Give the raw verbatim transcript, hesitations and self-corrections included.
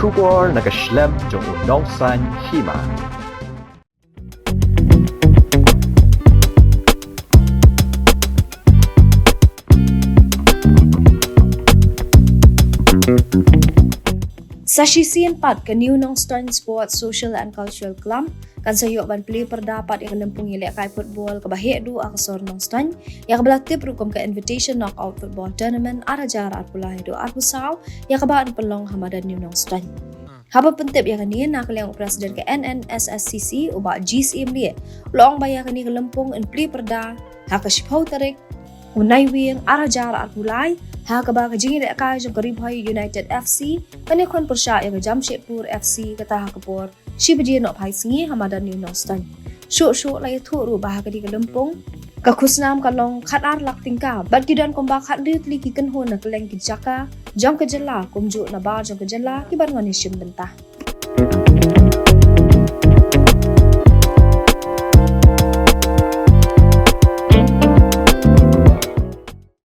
Khubor na ka shlem jong u nongsan hima. Sa shisien pat ka New Nongstoin Sports Social and Cultural Club kan sa ïoh ban plie pyrda pat ïa ka lympung ïalehkai football kaba heh duh ha ka sor Nongstoin, ïa kaba la tip ruh kum ka Invitation Knockout Football Tournament ar hajar arphew lai haduh arphew saw, ïa kaba yn pynlong ha madan New Nongstoin. Haba pyntip ïa kane na ka liang u President ka N N S S C C u Bah G Syiem Lieh u la ong ba ïa kane ka lympung yn plie pyrda ha ka shiphew tarik u Naiwieng ar hajar arphew lai, ha kaba ka jingïalehkai jong ka Ri Bhoi United F C kan ïakhun pyrshah ïa ka Jamshedpur F C kata ha ka por shi baje nohphai sngi ha madan New Nongstoin. Shuh shuh la ïathuh ruh ba ha kane ka lympung ka khusnam ka long khatar lak tyngka bad ki don kumba khathynriew tylli ki kynhun na kylleng ki jaka jong ka jylla kumjuh nabar jong ka jylla ki ban wan ïashim bynta.